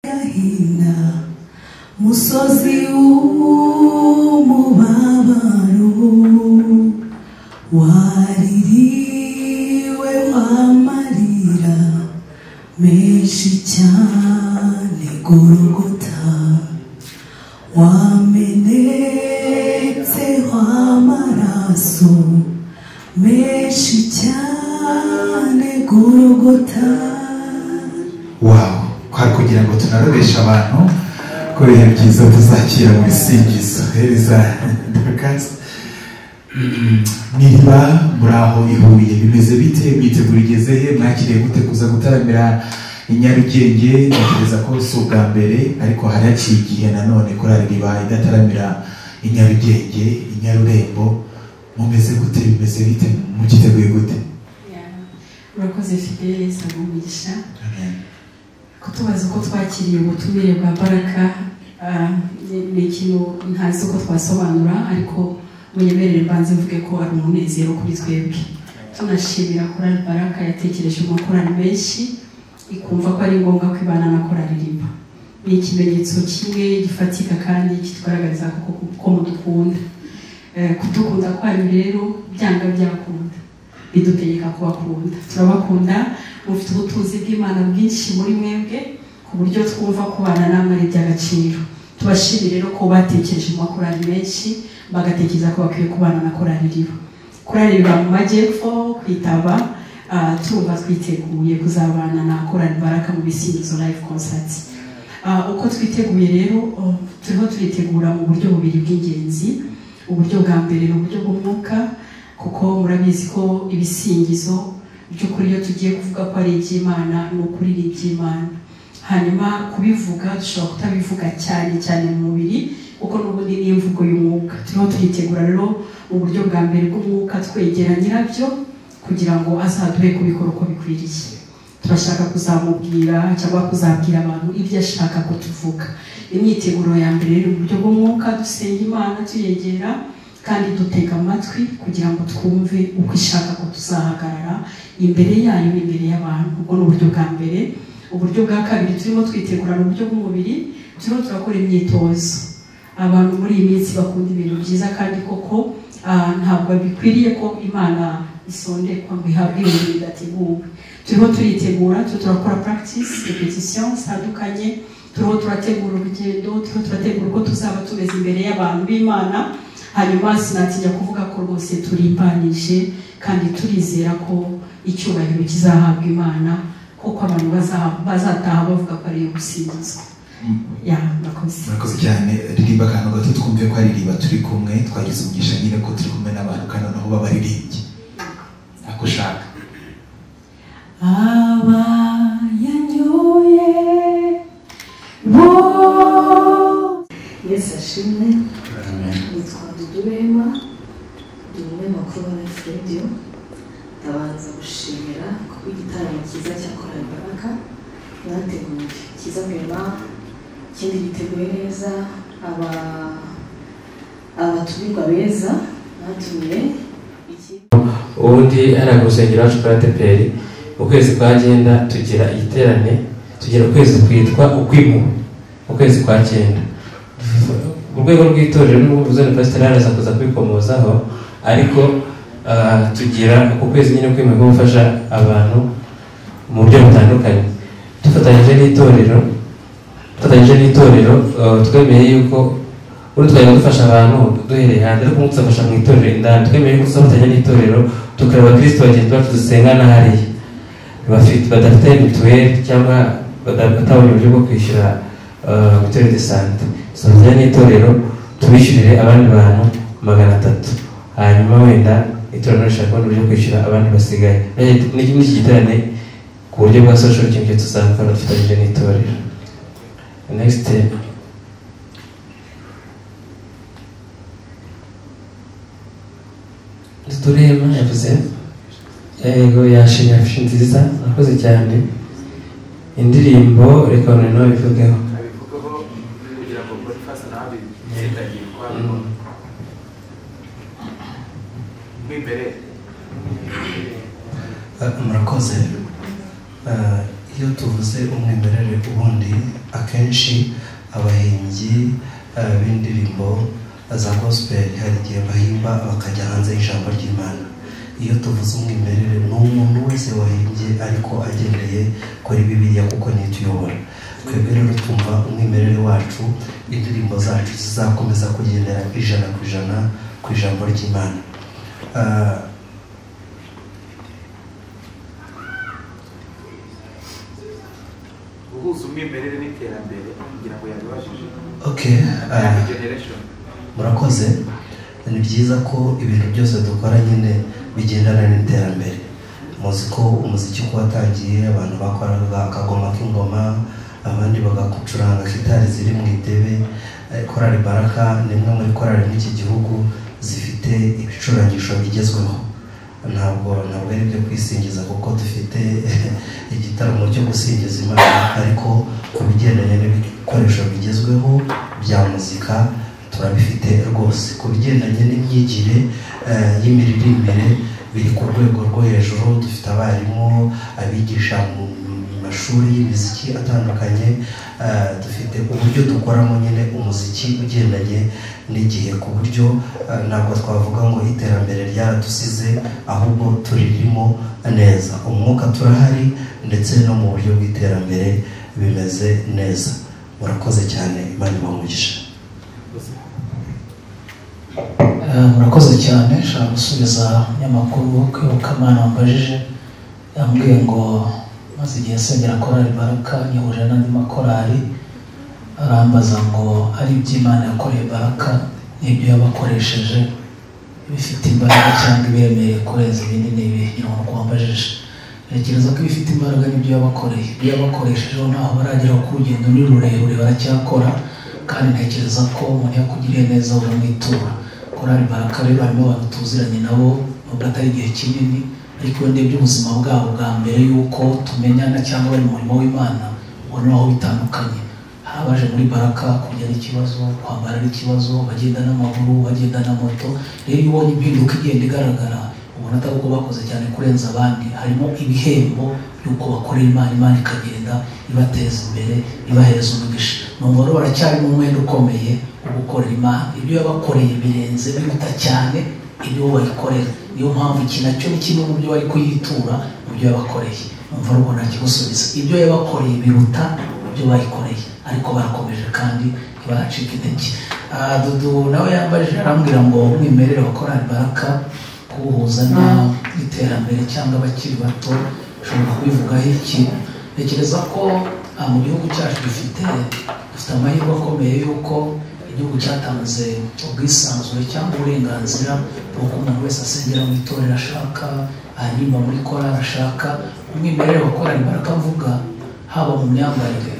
Gahinda, musozi w'umubabaro, waririwe w'amarira menshi cyane Golgotha, wamenetse w'amaraso menshi cyane Golgotha. Wow, kwari kugira ngo tunarobeshe abantu ko ibihe byiza tuzakira mu bisingizo. Hereza Dorcas. Niba muri aho i Huye bimeze bite, mwitegura igeze he, mwakiriye gute kuza gutaramira i Nyarugenge? Ntekereza ko si ubwa mbere, ariko hari haciye igihe nanone korali Iriba idataramira i Nyarugenge, i Nyarurembo. Mumeze gute, bimeze bite, mugiteguye gute? Urakoze Fidele, saba umugisha kutubaza uko twakiriye ubutumire bwa Baraka. Ni ikintu ntazi uko twasobanura, ariko munyemerere mbanze mvuge ko ari umunezero kuri twebwe. Tunashimira korali Baraka yatekereje mu makorali menshi, ikumva ko ari ngombwa kwibana na korali Iriba. Ni ikimenyetso kimwe gifatika kandi kitugaragariza ko mudukunda. Kudukunda kwanyu rero byanga byakunda bidutegeka kubakunda. Turabakunda, mufite ubutunzi bw'Imana bwinshi muri mwebwe ku buryo twumva kubana namwe ari iby'agaciro. Tubashimire rero ko batekereje mu makorali menshi, bagatekereza ko bakwiye kubana na korali Iriba. Korali Iriba mu majyepfo kwitaba, turumva twiteguye kuzabana na korali Baraka mu bisingizo live concert. Uko twiteguye rero, turiho turitegura mu buryo bubiri bw'ingenzi. Uburyo bwa mbere ni uburyo bw'umwuka, kuko murabizi ko ibisingizo by'ukuri iyo tugiye kuvuga ko ari iby'Imana ni ukuri ni iby'Imana. Hanyuma kubivuga dushobora kutabivuga cyane cyane mu mubiri, kuko n'ubundi ni imvugo y'umwuka. Turiho turitegura rero mu buryo bwa mbere bw'umwuka, twegera nyirabyo kugira ngo azaduhe kubikora uko bikwiriye. Turashaka kuzamubwira cyangwa kuzabwira abantu ibyo ashaka ko tuvuga. Imyiteguro ya mbere rero mu buryo bw'umwuka, dusenga Imana tuyegera kandi dutega amatwi kugira ngo twumve uko ishaka ko tuzahagarara imbere yayo n'imbere y'abantu. Ubwo ni uburyo bwa mbere. Uburyo bwa kabiri turimo twitegura mu buryo bw'umubiri, turimo turakora imyitozo. Abantu muri iyi minsi bakunda ibintu byiza kandi koko ntabwo bikwiriye ko Imana isondekwa ngo ihabwe ibintu bidateguwe. Turimo turitegura, turakora practice, repetition zitandukanye, turiho turategura urugendo, turiho turategura uko tuzaba tumeze imbere y'abantu b'Imana. Hanyuma sinatinya kuvuga ko rwose turimbanije kandi turizera ko icyubahiro kizahabwa Imana, kuko abantu bazataha bavuga ko ari iyo gusingizwa. Ya, murakoze. Murakoze cyane. Ririmba akantu gato twumve ko ari Iriba turi kumwe, twagize umugisha nyine ko turi kumwe n'abantu kandi noneho b'abaririmbyi. Ako ushaka. Abayanyoye bo. Yesu ashimwe. Nitwa Dudurema, ndi umunyamakuru wa Life Radio. Ndabanza gushimira kuko igitaramo cyiza cya korali Baraka mwateguye, cyiza vraiment, ikindi giteguye neza, abatumirwa beza mwatumiye. Ubundi hariya ku rusengero iwacu kuri ADEPR, ukwezi kwa cyenda tugira igiterane, tugira ukwezi kwitwa ukwimpuhwe, ukwezi kwa cyenda. Mu rwego rw'itorero n'ubwo mvuze ni pasiteri araza kuza kwikomozaho, ariko tugira uku kwezi nyine kwimpuhwe ko gufasha abantu mu buryo butandukanye. Dufatanyije n'itorero, twemeye yuko ubu twajya dufasha abantu duhereye hanze, ariko ubu tuzafasha mu itorero indani. Twemeye yuko tuzafatanya n'itorero tukareba abakristo bagenzi bacu dusengana hariya badafite mituweli cyangwa batabonye uburyo bwo kwishyura mituweli de sante. Tuzafatanya n'itorero tubishyurire abandi bantu 300, hanyuma wenda itorero rishaka kubona uburyo bwo kwishyura abandi basigaye. N'iki giterane ku buryo bwa social ikintu tuzakora dufatanyije n'itorero. Next. Turema yavuze yego yashimye afishe nziza, murakoze cyane. Indirimbo reka noneho bivugeho. Abivugaho kugira ngo Boniface nawe abitsindagiye uko abibona. Mwimbere. Murakoze. Iyo tuvuze umwimerere ubundi Akenshi abahimbyi b'indirimbo za gospel hari igihe bahimba bakajya hanze y'ijambo ry'Imana. Iyo tuvuze umwimerere ni umuntu wese wahimbye ariko agendeye kuri Bibiliya kuko niyo ituyobora. Twebwe rero twumva umwimerere wacu, indirimbo zacu zizakomeza kugendera 100% ku ijambo ry'Imana. Guhuza umwimerere n'iterambere kugira ngo yabibajije. Okay, murakoze. Ni byiza ko ibintu byose dukora nyine bigendana n'iterambere. Muzi ko umuziki uko watangiye abantu bakoraga akagoma k'ingoma, abandi bagakucuranga gitari ziri mu idebe. Korali Baraka ni imwe muri korali muri iki gihugu zifite ibicurangisho bigezweho. Ntabwo ari ibyo kwisingiza kuko dufite igitaramo cyo gusingiza Imana, ariko ku bigendanye n'ibikoresho bigezweho bya muzika turabifite rwose. Ku bigendanye n'imyigire y'imiririmbire biri ku rwego rwo hejuru, dufite abarimu abigisha mu mashuri y'imiziki atandukanye, dufite uburyo dukoramo nyine umuziki ugendanye n'igihe, ku buryo ntabwo twavuga ngo iterambere ryaradusize, ahubwo turirimo neza. Umwuka turahari ndetse no mu buryo bw'iterambere bimeze neza. Murakoze cyane, Imana ibahe umugisha. Murakoze cyane. Nshaka gusubiza umunyamakuru Kwibukamana wambajije, yambwiye ngo maze igihe nsengera korali Baraka nyihuje n'andi makorali, arambaza ngo ari iby'Imana yakoreye Baraka n'ibyo yabakoresheje bifite imbaraga cyangwa ibiremereye kurenza ibindi ni ibihe? Ngira ngo wambajije. Ntekereza ko ibifite imbaraga n'ibyo yabakoreye, ibyo yabakoreshejeho ntaho baragera ku rugendo ni rurerure, baracyakora, kandi ntekereza ko umuntu yakugiriye neza uramwitura. Korali Baraka rero harimo abantu tuziranye nabo nubwo atari igihe kinini, ariko iyo ndebye ubuzima bwabo bwa mbere y'uko tumenyana cyangwa bari mu murimo w'Imana, ubona aho bitandukanye. Hari abaje muri Baraka kurya ari ikibazo, kwambara ari ikibazo, bagenda n'amaguru, bagenda na moto. Rero iyo ubonye impinduka igenda igaragara, ubona atari uko bakoze cyane kurenza abandi, harimo ibihembo by'uko bakorera Imana, Imana ikagenda ibateza imbere, ibahereza umugisha. Numva rero baracyarimo umwenda ukomeye wo gukorera Imana. Ibyo yabakoreye birenze, biruta cyane ibyo bayikorera. Niyo mpamvu iki nacyo ni kimwe mu byo bari kuyitura mu byo yabakoreye. Numva rero ntakigusubiza, ibyo yabakoreye biruta ibyo bayikoreye, ariko barakomeje kandi ntibaracika intege. Dudu nawe yambajije arambwira ngo umwimerere wa korali Baraka kuwuhuza n'iterambere cyangwa abakiri bato, ushobora kubivugaho iki? Ntekereza ko mu gihugu cyacu dufite amahirwe akomeye y'uko igihugu cyatanze ubwisanzure cyangwa uburenganzira bw'uko umuntu wese asengera mu itorero ashaka, aririmba muri korali ashaka. Umwimerere wa korali Baraka mvuga haba mu myambarire,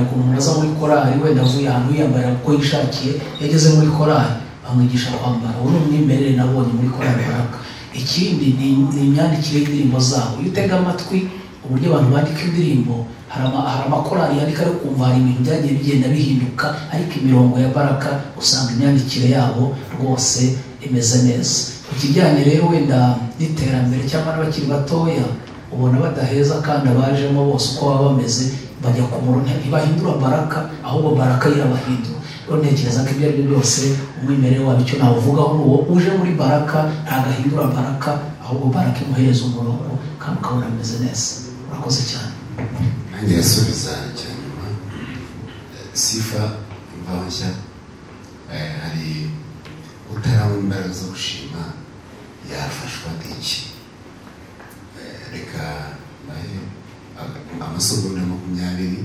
ukuntu umuntu aza muri korali wenda avuye ahantu yiyambarira uko yishakiye, yageze muri korali bamwigisha kwambara. Uwo ni umwimerere nabonye muri korali Baraka. Ikindi ni imyandikire y'indirimbo zabo. Iyo utega amatwi uburyo abantu bandika indirimbo, hari amakorali yandika ariko ukumva hari ibintu byagiye bigenda bihinduka, ariko imirongo ya Baraka usanga imyandikire yabo rwose imeze neza. Ku kijyanye rero wenda n'iterambere cyangwa n'abakiri batoya, ubona badaheza kandi abajemo bose uko baba bameze bajya ku murongo, ntibahindura Baraka, ahubwo Baraka irabahindura. Rero ntekereza ko ibyo ari byo byose umwimerere wabo icyo nawuvugaho ni uwo uje muri Baraka ntabwo ahindura Baraka, ahubwo Baraka imuhereza umurongo kandi ukabona bimeze neza. Murakoze cyane. Nanjye yasubiza cya nyuma sifa imvaho nshya, hari utarabona imbaraga zo gushima yafashwa iki? Reka mbahe amasegonda 20.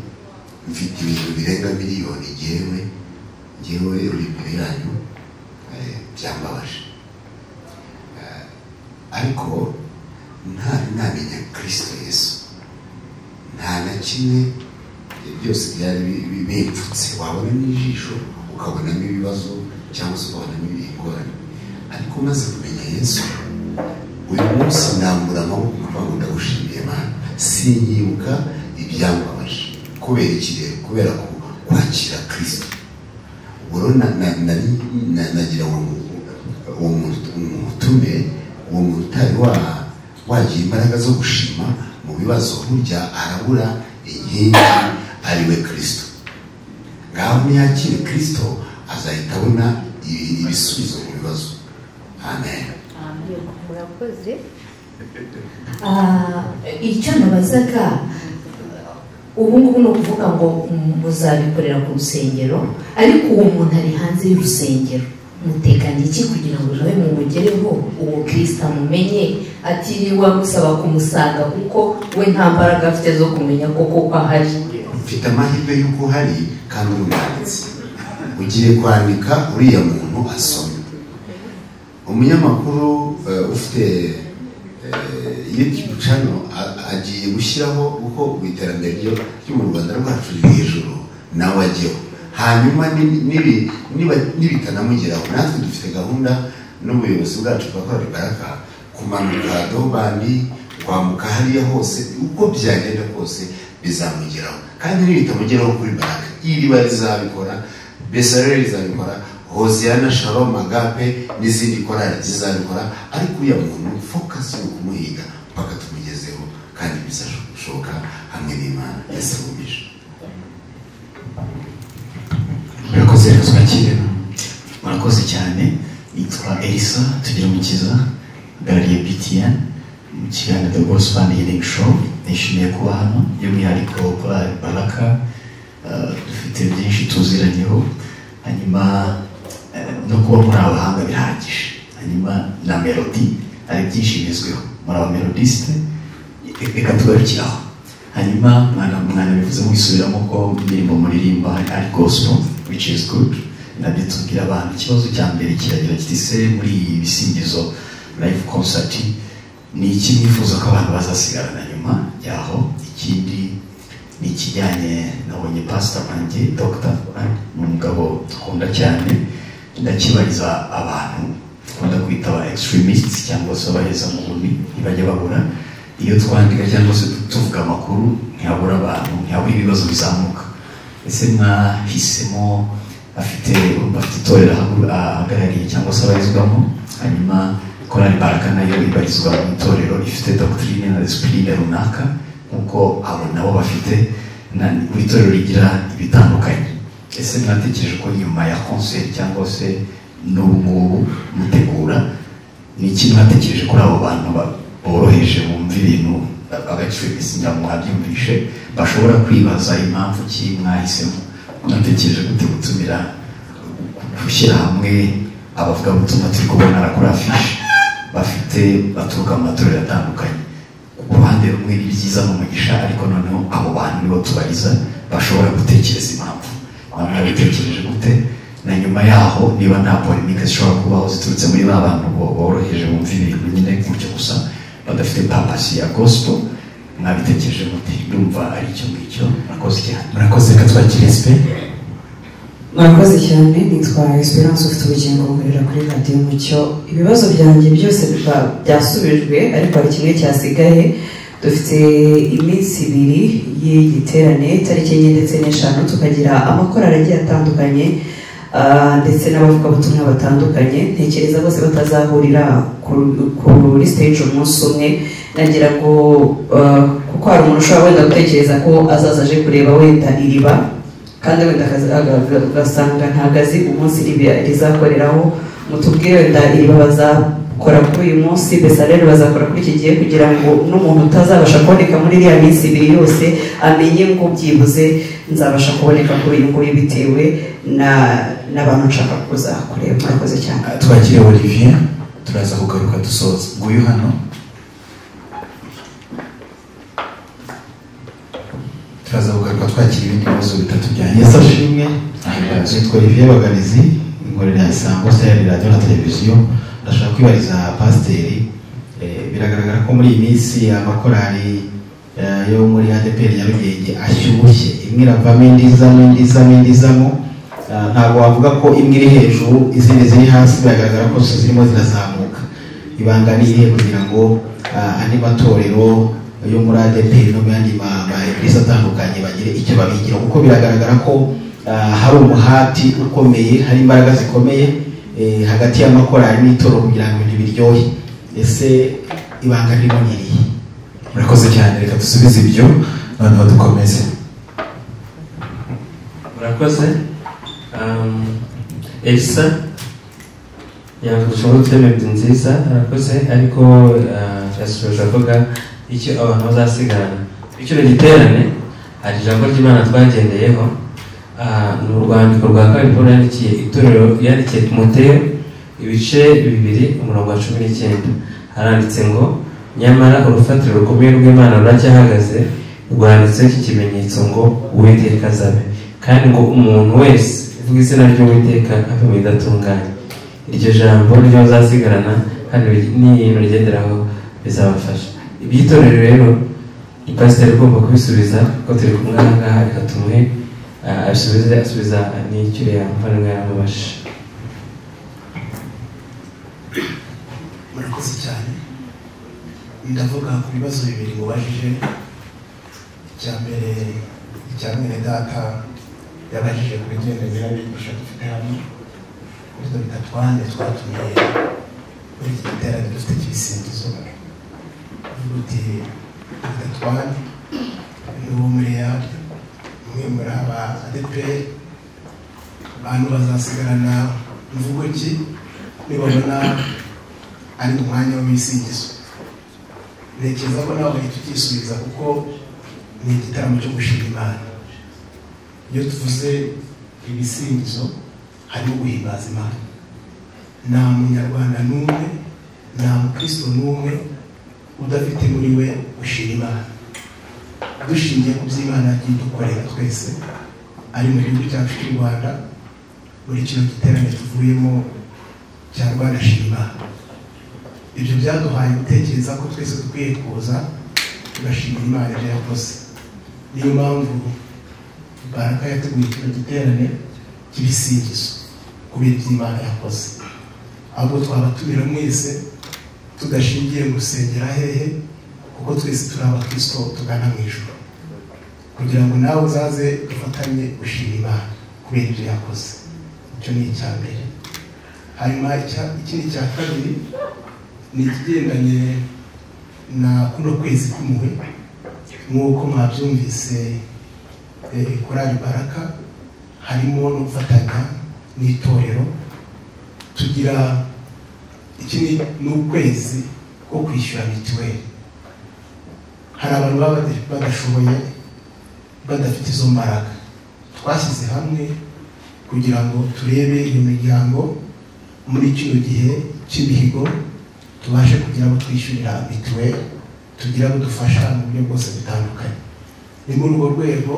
Mfite ibintu birenga miliyoni ngewe uri imbere yanyu, byambabaje, ariko ntari namenya Kristo Yesu, nta na kimwe, byose byari bipfutse. Wabona n'ijisho ukabonamo ibibazo cyangwa se ukabonamo ingorane, ariko umaze kumenya Yesu uyu munsi nambura amaboko nkavuga ngo ndagushimiye Mana, sinyibuka ibyambabaje. Kubera iki rero? Kubera kwakira Kristo. Ubwo rero nagira ngo uwo muntu uwo muntu utari wagira imbaraga zo gushima mu bibazo, burya arabura inkingi, ari we Kristo. Ngaho niyakire Kristo azahita abona ibisubizo ku bibazo. Amen. Murakoze. Icyo nabazaga ubu ngubu ni ukuvuga ngo muzabikorera ku rusengero, ariko uwo muntu ari hanze y'urusengero, muteganya iki kugira ngo nawe mumugereho, uwo Kristo amumenye atiriwe amusaba kumusanga, kuko we nta mbaraga afite zo kumenya koko ko ahari? Mfite amahirwe y'uko uhari kandi uri umwanditsi, ugiye kwandika uriya muntu asoma. Umunyamakuru ufite YouTube channel agiye gushyiraho uko iterambere ryo mu Rwanda rwacu riri hejuru, nawe ajyeho. Hanyuma nibitanamugeraho, natwe dufite gahunda n'ubuyobozi bwacu bwa Korali Baraka kumanuka Dobandi, kwambuka hariya hose, uko byagenda kose bizamugeraho. Kandi nibitamugeraho kuri Baraka, iriba rizabikora, Besareli rizabikora, Hoziyana, Shalom, Agape n'izindi korali zizabikora, ariko uriya muntu focus ni ukumuhiga mpaka tumugezeho, kandi bizashoboka hamwe n'Imana. Yesu agumije. Murakoze, reka twakire. Murakoze cyane. Nitwa Elisa Tugirumukiza, hagarariye BTN mu kiganiro The Gospel and Healing Show. Nishimiye kuba hano by'umwihariko Korali Baraka, dufite byinshi tuziranyeho, hanyuma no kuba muri abahanga birahagije, hanyuma na melody hari byinshi bigezweho, muri aba melodiste, reka tugarukiraho. Hanyuma mwana bivuze mwisubiramo ko indirimbo muririmba ari gospel, which is good, nabyo tubwira abantu. Ikibazo cya mbere kiragira kiti: se muri iyi bisingizo live concert ni iki mwifuza ko abantu bazasigarana nyuma yaho? Ikindi ni ikijyanye, nabonye pastor wanjye Dr. ni umugabo dukunda cyane, ndakibariza abantu dukunda kwita aba extremists cyangwa se abaheza mu nguni, ntibajya babura. Iyo twandika cyangwa se tuvuga amakuru ntihabura abantu, ntihabura ibibazo bizamuka. Ese mwahisemo, afite itorero ahagarariye cyangwa se abarizwamo, hanyuma Korali Baraka nayo ibarizwa mu itorero rifite doctrine na discipline runaka, nk'uko abo nabo bafite, buri torero rigira ibitandukanye. Ese mwatekereje ko nyuma ya concert cyangwa se n'ubu ngubu mutegura, ni iki mwatekereje kuri abo bantu boroheje bumva ibintu, aba extremists ngira ngo mwabyumvishe, bashobora kwibaza impamvu ki mwahisemo? Mwatekereje gute gutumira, gushyira hamwe abavugabutumwa turi kubona kuri afishe bafite baturuka mu matorero atandukanye? Ku ruhande rumwe ni byiza mu mugisha, ariko noneho abo bantu nibo tubariza bashobora gutekereza impamvu. Mwabitekereje gute? Na nyuma yaho niba nta polémique zishobora kubaho ziturutse muri ba bantu boroheje bumva ibintu nyine gutyo gusa, badafite purpose ya gospel, mwabitekereje gute? Ndumva ari icyo ngicyo. Murakoze cyane. Murakoze, reka twakire SP. Murakoze cyane. Nitwa Esperance ufite ubugingo, nkorera kuri Radiyo Umucyo. Ibibazo byanjye byose byasubijwe, ariko hari kimwe cyasigaye. Dufite iminsi ibiri y'igiterane, tariki 4 ndetse n'5, tukagira amakorali agiye atandukanye ndetse n'abavugabutumwa batandukanye. Ntekereza bose batazahurira kuri stage umunsi umwe. Nagira ngo kuko hari umuntu ushobora wenda gutekereza ko azaza aje kureba wenda iriba, kandi wenda ugasanga ntabwo azi umunsi rizakoreraho, mutubwire wenda iriba bazakora kuri uyu munsi, Besareli bazakora kuri iki gihe, kugira ngo n'umuntu utazabasha kuboneka muri iriya minsi ibiri yose amenye ngo byibuze nzabasha kuboneka kuri uyu nguyu bitewe n'abantu nshaka kuza kureba. Murakoze cyane. Twakire Olivier, turaza kugaruka dusoza. Nguyu hano, turaza kugaruka twakira ibindi bibazo bitatu bya Yesu ashimwe. Nitwa Olivier Baganizi, nkorera Isango Star Radio na Televiziyo. Ndashaka kwibariza pasiteri, biragaragara ko muri iyi minsi amakorali yo muri ADEPR Nyarugenge ashyushye, imwe iravamo indi izamo, indi izamo, indi izamo. Ntabwo wavuga ko imwe iri hejuru izindi ziri hasi, biragaragara ko zose zirimo zirazamuka. Ibanga ni irihe kugira ngo andi matorero yo muri ADEPR no mu yandi ma eglise atandukanye bagire icyo babigira, kuko biragaragara ko hari umuhati ukomeye, hari imbaraga zikomeye hagati y'amakorali n'itorero kugira ngo ibintu biryohe. Ese ibanga ririmo ni irihe? Murakoze cyane, reka dusubize ibyo noneho dukomeze. Murakoze. Elisa yavuze ko nziza, arakoze, ariko yasoje avuga icyo abantu bazasigarana. Icyo giterane hari ijambo ry'Imana twagendeyeho, ni urwandiko rwa kabiri Pawulo yandikiye itorero, yandikiye Timoteyo ibice 2 umurongo wa 19, haranditse ngo nyamara urufatiro rukomeye rw'Imana ruracyahagaze, rwanditseho iki kimenyetso ngo Uwiteka azabe, kandi ngo umuntu wese uvuga izina ry'Uwiteka ave mu bidatunganye. Iryo jambo ryo bazasigarana kandi n'ibintu rigenderaho bizabafasha. Iby'itorero rero ni pasiteri ugomba kubisubiza, kuko turi kumwe aha ngaha, reka tumuhe abisubize, asubiza n'icyo yamuvandimwe yaramubasha. Murakoze cyane. Ndavuga ku bibazo bibiri mubajije. Icya mbere, icya mwene data yabajije ku bigendanye n'abigisha dufite hano muri Dr. Twane twatumiye muri iki giterane dufite cy'ibisingizo. Uvuga uti Dr. Twane ni uwo muri yari umwe muri aba ADEPR, abantu bazasigarana mvugo ki nibabona ari mu mwanya w'ibisingizo. Ntekereza ko nawe bahita ukisubiza, kuko ni igitaramo cyo gushima Imana. Iyo tuvuze ibisingizo harimo guhimbaza Imana. Nta munyarwanda n'umwe, nta mukristo n'umwe udafite muri we gushima Imana. Dushingiye ku by'Imana yagiye idukorera twese, ari mu gihugu cyacu cy'u Rwanda, muri kino giterane tuvuyemo cya Rwanda Shima Imana. Ibyo byaduhaye gutekereza ko twese dukwiye kuza tugashimira Imana ibyo yakoze. Niyo mpamvu Baraka yateguye kino giterane cy'ibisingizo kubera ibyo Imana yakoze. Ahubwo twabatumira mwese tudashingiye gusengera hehe, kuko twese turi abakristo tugana mu ijuru, kugira ngo nawe uzaze dufatanye gushima Imana kubera ibyo yakoze. Icyo ni icya mbere. Hanyuma ikindi cya kabiri ni ikigendanye na kuno kwezi kw'impuhwe. Nk'uko mwabyumvise, korali Baraka harimo no gufatanya n'itorero, tugira iki ni ukwezi ko kwishyura mituweli. Hari abantu baba badashoboye, badafite izo mbaraga. Twashyize hamwe kugira ngo turebe iyo miryango muri kino gihe cy'imihigo, tubashe kugira ngo twishyurira mituweli, tugira ngo dufasha mu buryo bwose butandukanye. Ni muri urwo rwego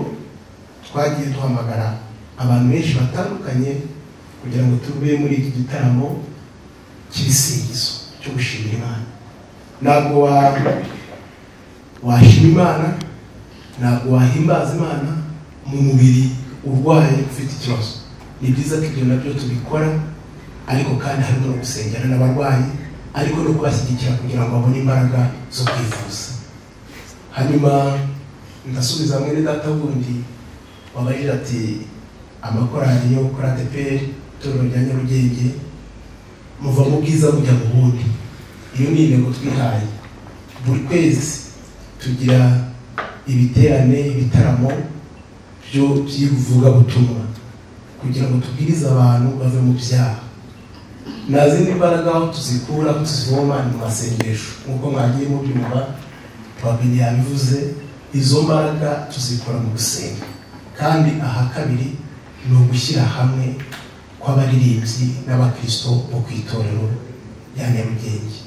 twagiye duhamagara abantu benshi batandukanye kugira ngo tube muri iki gitaramo cy'ibisingizo cyo gushimira Imana. Ntabwo washima Imana, ntabwo wahimbaza Imana mu mubiri urwaye ufite ikibazo. Ni byiza ko ibyo nabyo tubikora, ariko kandi harimo no gusengera n'abarwayi, ariko no kubashyigikira kugira ngo babone imbaraga zo kwivuza. Hanyuma ndasubiza mwene data wundi wabajije ati amakorali yo kuri ADEPR itorero rya Nyarugenge muva mu bwiza mujya mu bundi. Iyo ni intego twihaye. Buri kwezi tugira ibiterane, ibitaramo byo by'ivugabutumwa kugira ngo tubwirize abantu bave mu byaha. Nta zindi mbaraga aho tuzikura, aho tuzivoma ni mu masengesho. Nk'uko mwagiye mubyumva, Twabini yabivuze, izo mbaraga tuzikura mu gusenga. Kandi aha kabiri ni ugushyira hamwe kw'abaririmbyi n'abakristo bo ku itorero rya Nyarugenge.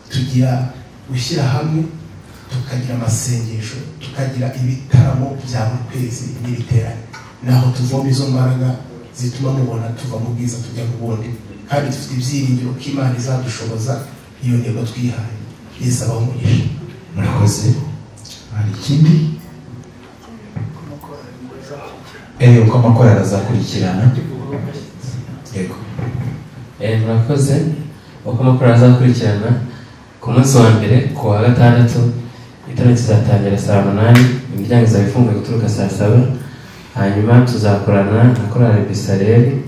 Tugira gushyira hamwe, tukagira amasengesho, tukagira ibitaramo bya buri kwezi n'ibiterane. Naho tuvoma izo mbaraga zituma mubona tuva mu bwiza tujya mu bundi, kandi dufite ibyiringiro ko Imana izadushoboza iyo ntego twihaye. Yesu abahe umugisha. Murakoze. Hari ikindi? Uko amakorali azakurikirana. Yego. Murakoze. Uko amakorali azakurikirana ku munsi wa mbere ku wa gatandatu, igitaramo kizatangira saa 8, imiryango izaba ifunguye guturuka saa 7. Hanyuma tuzakorana na korali Bisareri,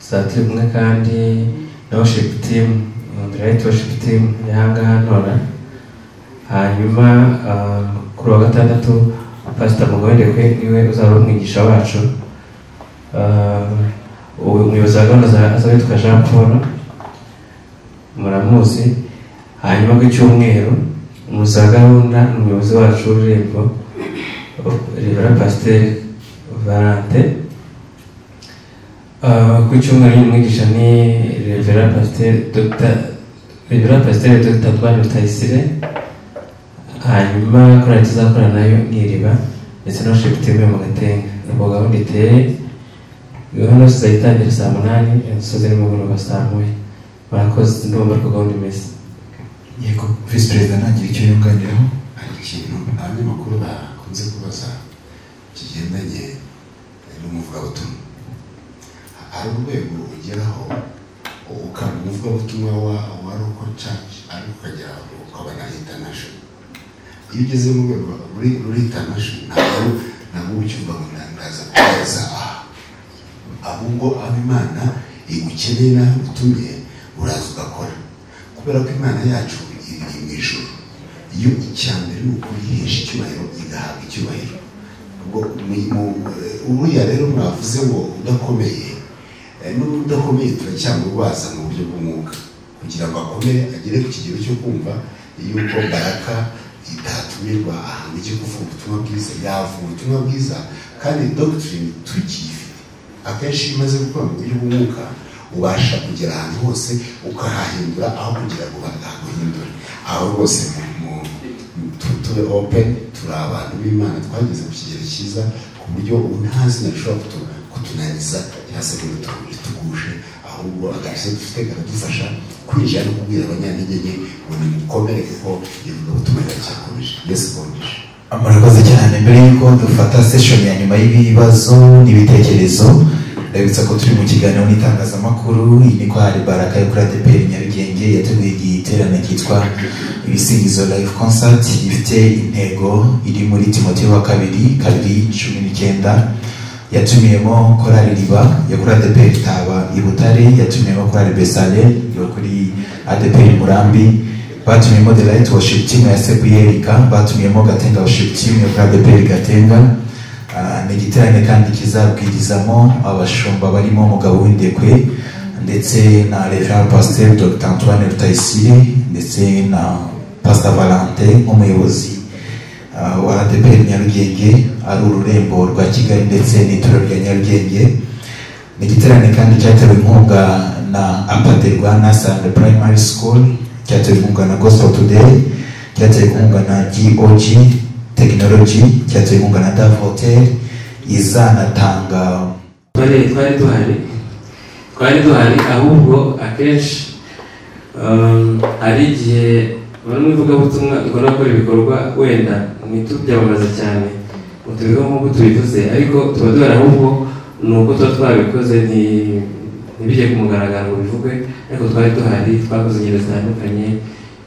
tuzaba turi kumwe kandi na worship team, the right worship team y'ahangaha Ntora. Hanyuma kuri wa gatandatu Pastor Mugabendekwe niwe uzaba ari umwigisha wacu. Umuyobozi wa gahunda azaba yitwa Jean Paul, muramuzi. Hanyuma ku cyumweru umuyobozi wa gahunda ni umuyobozi wacu w'ururembo Reverend Pasteur Valente. Ku cyumweru umwigisha ni Reverend Pasteur Dr. Reverend Pasteur Dr. Antoine Rutayisire. Hanyuma korali tuzakora nayo ni Iriba ndetse na worship team yo mu Gatenga. Ubwo gahunda iteye, gahunda yose izayitangira saa 8 dusoze nimugoroba saa 1. Murakoze, ndumva ariko gahunda imeze. Yego, Vice Perezida ntagira icyo yunganiraho. Hari ikintu abanyamakuru bakunze kubaza kigendanye n'umuvugabutumwa. Hari urwego ugeraho ukaba umuvugabutumwa wa local church ariko ukagera ukaba na international. Iyo ugeze mu rwego ruri international ntabwo ucyumva ngo ndaza kubaza aha, ahubwo aho Imana igukeneye naho igutumye uraza ugakora, kubera ko Imana yacu iri mu ijuru. Iyo icya mbere ni ukuyihesha icyubahiro, igahabwa icyubahiro. Ubwo uriya rero mwavuze ngo udakomeye, n'udakomeye turacyamurwaza mu buryo bw'umwuka kugira ngo akomere agere ku kigero cyo kumva yuko Baraka itatumirwa ahantu ijye kuvuga ubutumwa bwiza, yavuga ubutumwa bwiza kandi doctrine tukiyifite. Akenshi iyo umaze gukora mu buryo bw'umwuka ubasha kugera ahantu hose ukahahindura aho kugira ngo bahaguhindure. Aho rwose tube open, turi abantu b'Imana twageze ku kigero cyiza ku buryo ubu nta zina rishobora kutunaniza cyangwa se ngo ritugushe, ahubwo agakiza dufite karadufasha kwinjira no kubwira abanyantege nke ngo nimukomere kuko ivugabutumwa riracyakomeje. Yesu akomeje. Murakoze cyane. Mbere y'uko dufata session ya nyuma y'ibibazo n'ibitekerezo, ndabibutsa ko turi mu kiganiro n'itangazamakuru. Iyi ni korali Baraka yo kuri ADEPR Nyarugenge yateguye igiterane cyitwa Ibisingizo Live Concert, gifite intego iri muri Timoteyo wa 2:19. Yatumiyemo korali Riba yo kuri ADEPR Taba i Butare, yatumiyemo korali Besale yo kuri ADEPR Murambi, batumiyemo The Light Worship Team ya Sepuyerika, batumiyemo Gatenga Worship Team yo kuri ADEPR Gatenga. Ni igiterane kandi kizabwirizamo abashumba barimo Umugabo w'Indekwe ndetse na Reverend Pasteur Dr. Antoine Rutayisire ndetse na Pastor Valente nk'umuyobozi wa ADEPR Nyarugenge, ari ururembo rwa Kigali ndetse n'itorero rya Nyarugenge. Ni igiterane kandi cyatewe inkunga na Apaderwa na Sande Primary School, cyatewe inkunga na Gospel Today, cyatewe inkunga na GOG Technology, cyatewe inkunga na Dove Hotel, izanatanga. Twari duhari ahubwo akenshi hari igihe bamwe mu ivugabutumwa dukunda gukora ibikorwa wenda ntitubyamamaze cyane ngo tubivuge nk'uko tubivuze, ariko tuba duhari ahubwo ni uko tuba twabikoze ntibijye ku mugaragaro ngo bivugwe, ariko twari duhari, twakoze ingendo zitandukanye,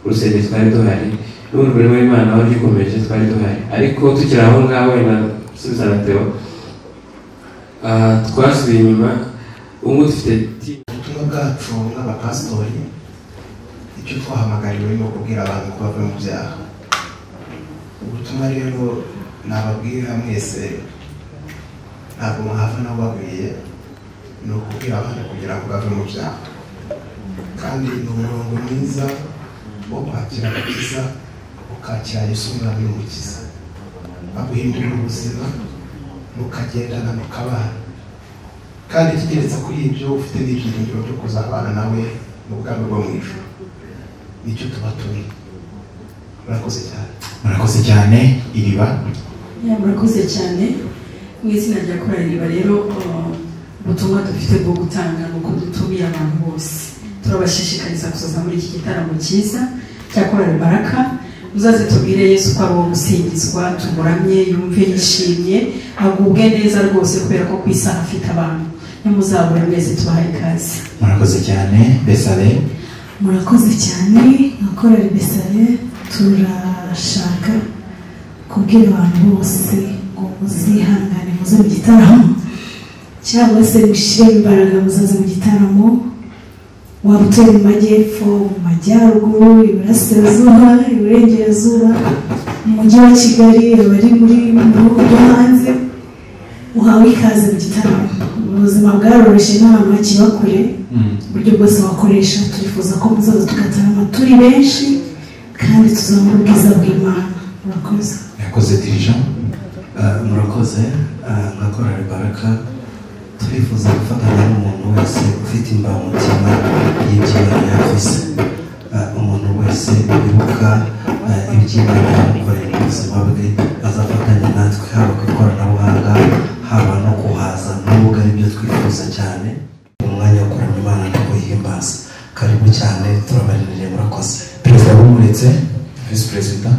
urusengero twari duhari, n'ubundi murimo w'Imana wari ugikomeje twari duhari. Ariko tukiri aho ngaho wenda gusubiza na Theo, twasubiye inyuma, ubu ngubu dufite ubutumwa bwacu nk'abapasitori. Icyo twahamagariwe ni ukubwira abantu ko bava mu byaha. Ubutumwa rero nababwira mwese, ntabwo mwahava nababwiye, ni ukubwira abantu kugira ngo bave mu byaha, kandi ni umurongo mwiza wo kwakira agakiza, ukakira Yesu Umwami n'Umukiza, aguhindura ubuzima, mukagendana mukabana, kandi ikigeretse kuri ibyo ufite n'ibyiringiro byo kuzabana nawe mu bwami bwo mu ijuru. Nicyo tubatumye. Murakoze cyane. Murakoze cyane. Iriba. Murakoze cyane. Mu izina rya korali Iriba rero, ubutumwa dufite bwo gutanga ni uko dutumiye abantu bose, turabashishikariza kuzaza muri iki gitaramo cyiza cya korali Baraka. Muzaze tubwire Yesu ko ari uwo gusingizwa, tumuramye, yumve yishimye, agubwe neza rwose, kubera ko ku isaha afite abantu. Nimuzabure mwese, tubahaye ikaze. Murakoze cyane. Besale. Murakoze cyane. Nka korali Besale turashaka kubwira abantu bose ngo muzihangane muze mu gitaramo, cyangwa se mushyire imbaraga muzaze mu gitaramo. Waba utuye mu majyepfo, mu majyaruguru, iburasirazuba, iburengerazuba, mu mujyi wa Kigali, abari muri mu bihugu byo hanze, uhawe ikaze mu gitaramo. Ubuzima bwaroroshye n'abantu bakiba kure, uburyo bwose wakoresha turifuza ko muzaza tugatarama turi benshi kandi tuzamura ubwiza bw'Imana. Murakoze. Yakoze dirija. Murakoze. Nka Korali Baraka turifuza gufatanya n'umuntu wese ufite imbamutima y'ibyo yavuze, umuntu wese wibuka iby'Imana yamukoreye mu buzima bwe azafatanya natwe, haba ku ikoranabuhanga, haba no kuhaza, n'ubwo ari byo twifuza cyane. Umwanya wo kuramya Imana no kuyihimbaza. Karibu cyane, turabarindiriye. Murakoze. Perezida w'umuretse, visi perezida.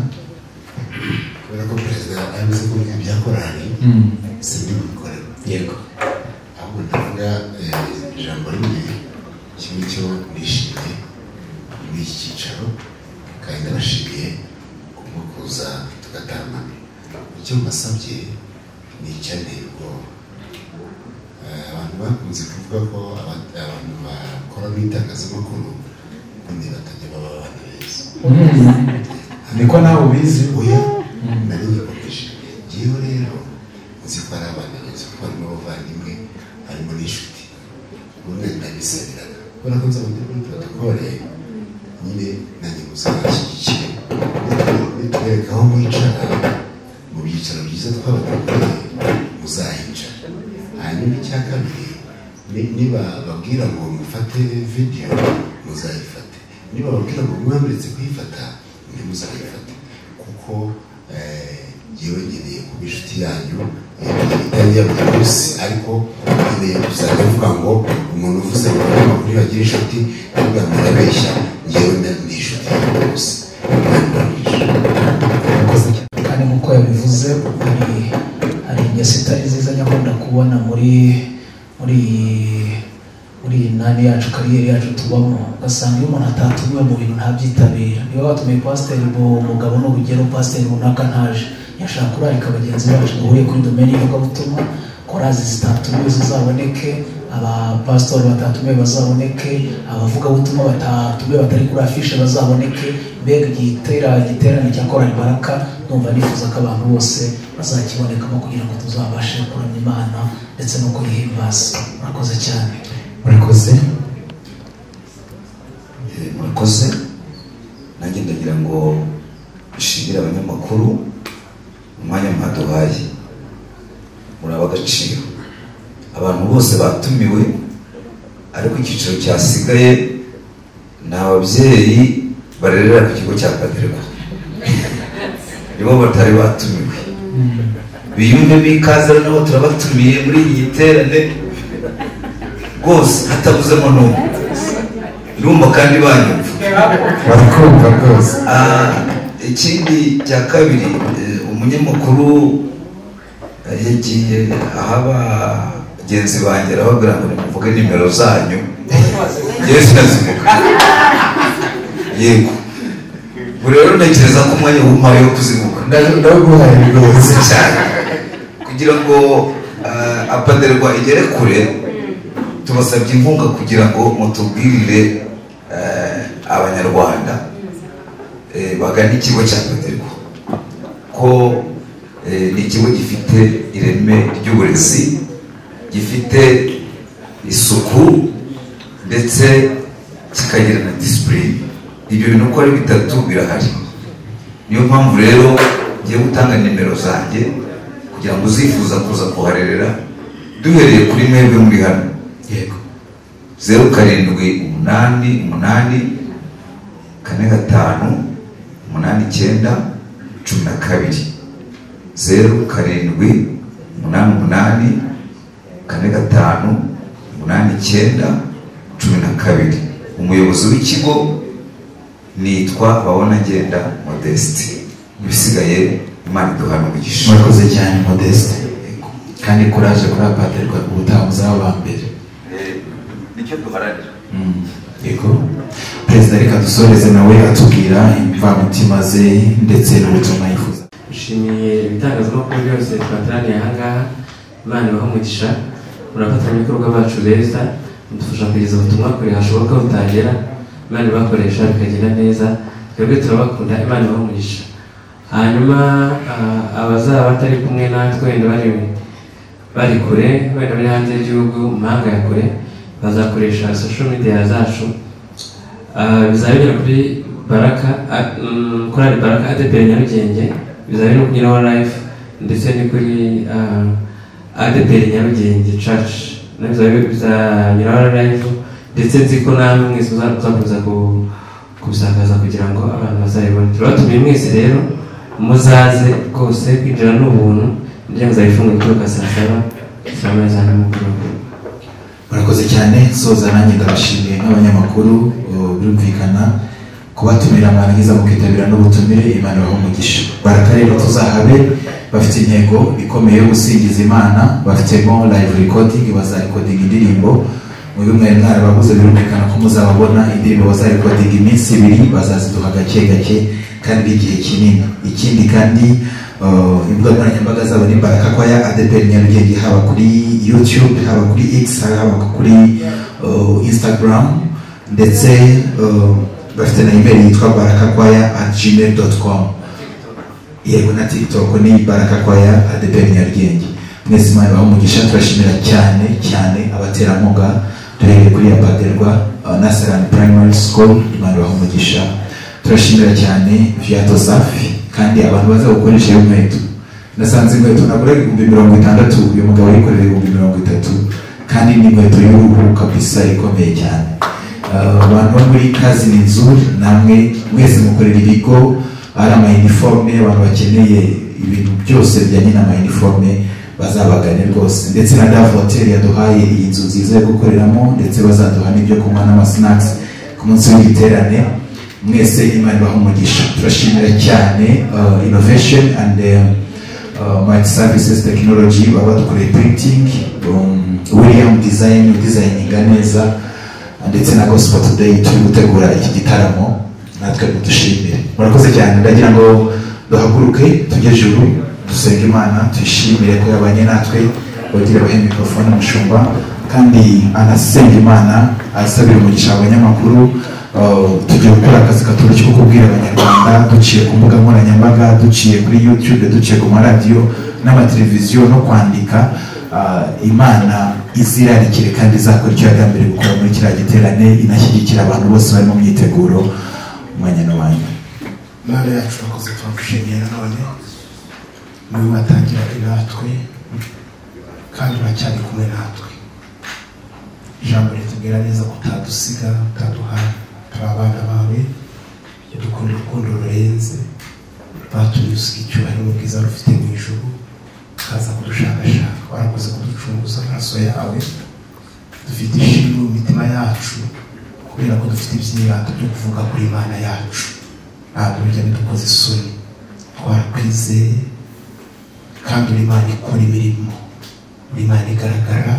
Kubera ko perezida yavuze ko ibya korali sindi bubikorera, yego, ahubwo ndavuga ijambo rimwe kimwe cyo nishimiye muri iki cyicaro, kandi ndabashimiye kubwo kuza tugatarama. Icyo mbasabye ni icyanteye ubwoba. Abantu bakunze kuvuga ko abantu bakora mu itangazamakuru ubundi batajya baba abana beza. Niko nawe ubizi? Oya, nari ngikomeje. Ngewe rero nzi ko ari abana beza, kuko harimo abavandimwe, harimo n'inshuti. Ubundi ndabisabiraga kubera ko nzaba ndi muri protokole nyine, nanjye muzabashyigikire nitwereka aho mwicara mu byicaro byiza twabateguriye, muzahicara. Hanyuma icya kabiri, niba babwira ngo mufate video muzayifate, niba babwira ngo mwamuretse kuyifata ntimuzayifate, kuko yewe nkeneye kuba inshuti yanyu itari iya buri munsi, ariko nkeneye kuzajya mvuga ngo umuntu uvuze ngo abanyamakuru bagira inshuti, ndavuga ngo arabeshya, ngewe ndi inshuti ya buri munsi. Kandi nk'uko yabivuze, hari ingeso itari nziza nyakunda kubona muri muri nani yacu, kariyeri yacu tubamo, ugasanga iyo umuntu atatumiwe mu bintu ntabyitabira. Niba batumiye pasiteri mugabo n'urugero, pasiteri runaka ntaje, yashaka kurarika bagenzi bacu duhuriye kuri domeni y'ivugabutumwa, korazi zitatumiwe zizaboneke, abapasitori batatumiwe bazaboneke, abavugabutumwa batatumiwe batari kuri afishe bazaboneke. Mbega igiterane cya Korali Baraka, ndumva nifuza ko abantu bose bazakibonekamo kugira ngo tuzabashe kuramya Imana ndetse no kuyihimbaza. Murakoze cyane. Murakoze. Murakoze. Nanjye ndagira ngo nshimire abanyamakuru umwanya mwaduhaye, muraba agaciro. Abantu bose batumiwe, ariko icyiciro cyasigaye ni ababyeyi barerera ku kigo cya Paderwa, nibo batari batumiwe. Biyumvemo ikaze, nabo turabatumiye muri iyi giterane rwose, hatabuzemo n'umwe. Ndumva kandi banyumva, barakumva rwose. Ikindi cya kabiri, umunyamakuru yagiye aho abagenzi banjye arababwira ngo nimuvuge nimero zanyu, yewe sinazivuga. Yego, ubu rero ntekereza ko umwanya wumpaye wo kuzivuga, ndaguhaye rwose cyane, kugira ngo Apaderwa igere kure. Tubasabye inkunga kugira ngo mutubwirire abanyarwanda bagana ikigo cya Apaderwa ko ni ikigo gifite ireme ry'uburezi, gifite isuku ndetse kikagira na disipurine. Ibyo bintu uko ari bitatu birahari. Niyo mpamvu rero ngiye gutanga nimero zanjye kugira ngo uzifuza kuza kuharerera, duhereye kuri mwebwe muri hano. Yego. 0 7 8 8 4 5 8 9 12, 0 7 8 8 4 5 8 9 12. Umuyobozi w'ikigo nitwa Babona Ngenda Modeste. Ibisigaye Imana iduhana umugisha. Murakoze cyane Modeste, kandi kuraje kuri Apaderwa, ubutaha muzaba aba mbere. Nicyo duharanira. Yego. Perezida reka dusoreze nawe atubwira imvamutima ze ndetse n'ubutumwa yifuza. Nshimiye ibitangazamakuru byose twateraniye aha ngaha, Imana ibahe umugisha. Murafatanyabikorwa bacu beza, mudufasha kugeza ubutumwa kure hashoboka butagera. Imana ibakoresha bikagenda neza, twebwe turabakunda, Imana ibahe umugisha. Hanyuma abazaba batari kumwe natwe wenda bari bari kure, wenda bari hanze y'igihugu, mu mahanga ya kure, bazakoresha social media zacu. Bizaba bigera kuri Baraka, Korali Baraka ADEPR Nyarugenge, bizaba biri no kunyuraho live, ndetse ni kuri ADEPR Nyarugenge Church bizanyuraho live, ndetse nzi ko namwe mwese muzakomeza kubisakaza kugira ngo abantu bazabibone. Turabatumiye mwese rero, muzaze rwose, kwinjira ni ubuntu, imiryango izaba ifunguye guturuka saa 7 saa 1 za nimugoroba. Murakoze cyane. Soza nanjye ndabashimiye nk'abanyamakuru, birumvikana kubatumira mwarangiza mukitabira n'ubutumire, Imana ibahe umugisha. Baraka rero tuzahabe, bafite intego ikomeye yo gusingiza Imana, bafitemo live recording, bazarekodinga indirimbo mwebwe mwari mwarababuze, birumvikana ko muzababona. Indirimbo bazarekodinga iminsi 2, bazaziduha gake gake kandi igihe kinini. Ikindi kandi imbuga nkoranyambaga zabo ni Baraka Choir ADEPR Nyarugenge, haba kuri YouTube, haba kuri X, haba kuri Instagram, ndetse bafite na email yitwa barakachoir@gmail.com. Yego, na TikTok ni Baraka Choir ADEPR Nyarugenge. Mwese Imana ibahe umugisha. Turashimira cyane cyane abaterankunga, duhereye kuri Abaderwa Nasarani Primary School, Imana ibahe umugisha. Turashimira cyane Viato Safi, kandi abantu baza gukoresha iyo nkweto. Nasanze inkweto naguraga 60,000, uyu mugabo yikorera 30,000, kandi ni inkweto y'uruhu kabisa ikomeye cyane. Abantu bo muri kazi ni nzuri, namwe mwese mukorera ibigo, ari ama uniforme, abantu bakeneye ibintu byose bijyanye n'ama uniforme bazabagane rwose. Ndetse na Dove Hotel yaduhaye iyi nzu nziza yo gukoreramo, ndetse bazaduha n'ibyo kunywa n'ama snacks ku munsi w'igiterane. Mwese Imana ibahe umugisha. Turashimira cyane Innovation and Multi Services Technology baba badukoreye printing, William Design udesigninga neza, ndetse na Gospel Today turi gutegura iki gitaramo, natwe mudushimire. Murakoze cyane. Ndagira ngo duhaguruke tujye juru, dusenge Imana, tuyishimire ko yabanye natwe. Bagire bahe mikrofone umushumba, kandi anasenga Imana, asabira umugisha abanyamakuru. Tugiye gukora akazi katoroshye ko kubwira abanyarwanda duciye ku mbuga nkoranyambaga, duciye kuri YouTube, duciye ku maradiyo n'amateleviziyo no kwandika. Imana izirarikire kandi izakora icyo yagambiriye gukora muri kiriya giterane, inashyigikira abantu bose bari mu myiteguro. Umwanya n'uwanyu. Imana yacu urakoze, turagushimiye nanone, niwe watangiranye natwe kandi uracyari kumwe natwe. Ijambo ritubwira neza ko utadusiga, utaduha, turi abana bawe, dukunda urukundo rurenze, rwatumye usiga icyubahiro n'ubwiza rufite mu ijuru, ukaza kudushakashaka. Warakoze kuducunguza amaraso yawe. Dufite ishimwe mu mitima yacu kubera ko dufite ibyirato byo kuvuga kuri Imana yacu. Ntabwo bijya bidukoza isoni, twarakwizeye kandi uri Imana ikora imirimo, uri Imana igaragara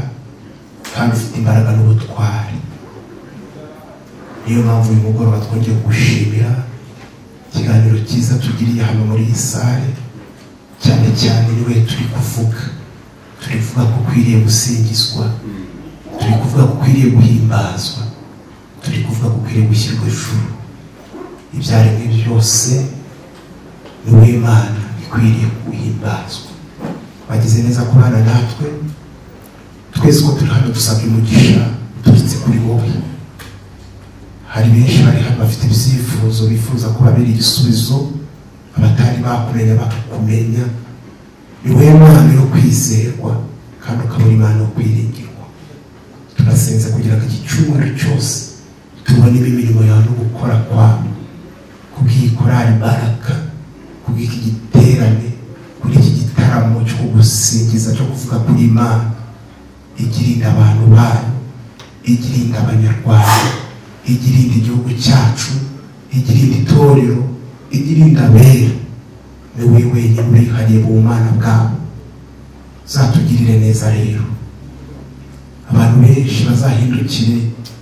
kandi ufite imbaraga n'ubutwari. Niyo mpamvu uyu mugoroba twongeye kugushimira ikiganiro cyiza tugiriye hano muri iyi sale, cyane cyane niwe turi kuvuga. Turi kuvuga ko ukwiriye gusingizwa, turi kuvuga ko ukwiriye guhimbazwa, turi kuvuga ko ukwiriye gushyirwa hejuru. Ibyaremwe byose niwe Imana ikwiriye guhimbazwa. Wagize neza kubana natwe twese ko turi hano, dusabye umugisha uturutse kuri wowe. Hari benshi bari hano bafite ibyifuzo, bifuza ko babera igisubizo, abatari bakumenya bakakumenya. Ni wowe Mana yo kwizerwa kandi ukaba uri Imana yo kwiringirwa. Turasenze kugira ngo iki cyumweru cyose tubone imirimo yawe no gukora kwawe, kubw'iyi korali Baraka, kubw'iki giterane, kuri iki gitaramo cyo kugusingiza, cyo kuvuga kuri Imana igirinda abantu bayo, igirinda abanyarwanda, igirinda igihugu cyacu, igirinda itorero, igirinda abera. Ni wowe wenyine urihariye mu bumana bwawe. Uzatugirire neza rero, abantu benshi bazahindukire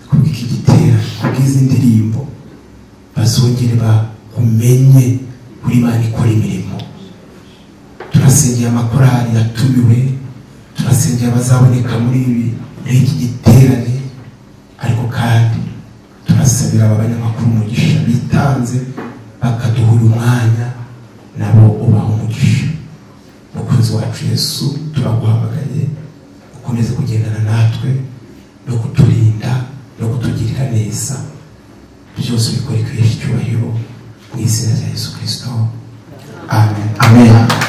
kubw'iki giterane, kubw'izi ndirimbo, bazongere bakumenye kuri Imana ikora imirimo. Turasengera amakorali yatumiwe, turasengera abazaboneka muri iki giterane, ariko kandi turasabira aba banyamakuru umugisha bitanze bakaduha uyu mwanya, nabo ubaha umugisha. Mukunzi wacu Yesu, turaguhamagaye. Ukomeze kugendana natwe no kuturinda no kutugirira neza, byose bikore kwihesha icyubahiro mu izina rya Yesu Kristo, amen. Amen.